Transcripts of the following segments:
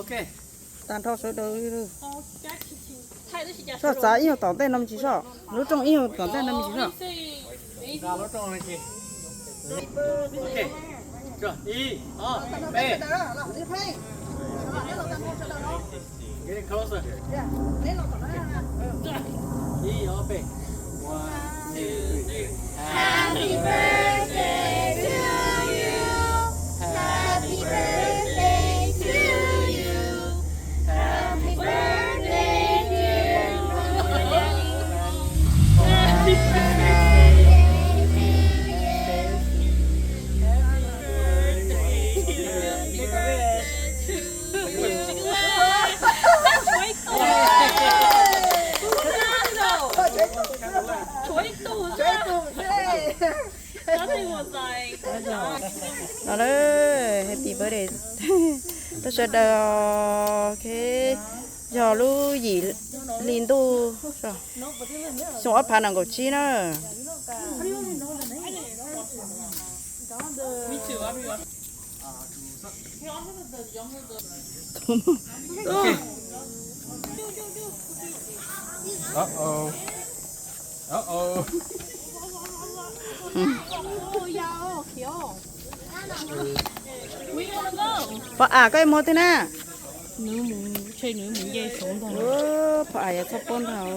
Ok. Tag nrho sawv daws li. Soj txav ib nyuag tom ntej no me ntsis soj. Lub rooj ib nyuag tom ntej no me ntsis soj. Ok. Ib, ob, peb. Get closer. Ib, ob, peb. One, two, three. Happy birthday to you. Happy birthday to you. Happy birthday, dear Lily. Happy birthday to you. Happy birthday to you. Chuaiv tus, chuaiv tus. Nothing was like, no, no, happy birthday rau sawv daws. Ok, yog lub yim hli ntuj, xyoo ob phav nees nkaum tsib na. Uh-oh. Uh-oh. Pov am, koj yuav mus twg na? Nws mus, nws mus nce saud ntag. Pov am yuav txhob paub ntag.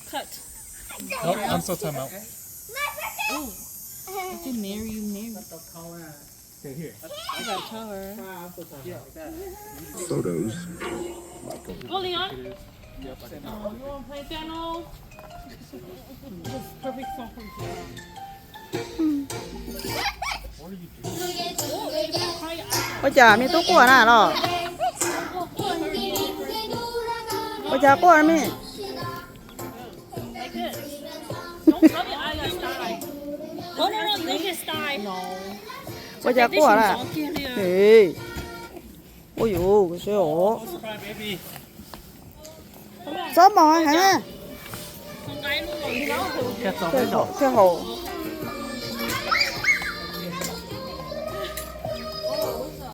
Cut. Nope, I'm still time out. Ooh, I can marry you, marry. Stay here. I gotta tell her. Photos. Go, Leon. Oh, you wanna play piano? This is perfect song for you. Ua cas me tub quaj na los? Ua cas quaj me? Like this. Don't tell me I got sty. Oh, no, no, you don't get sty. No. Ua cas quaj na? Ua yuv, seb os. Txob mos heev na. Thiaj haus.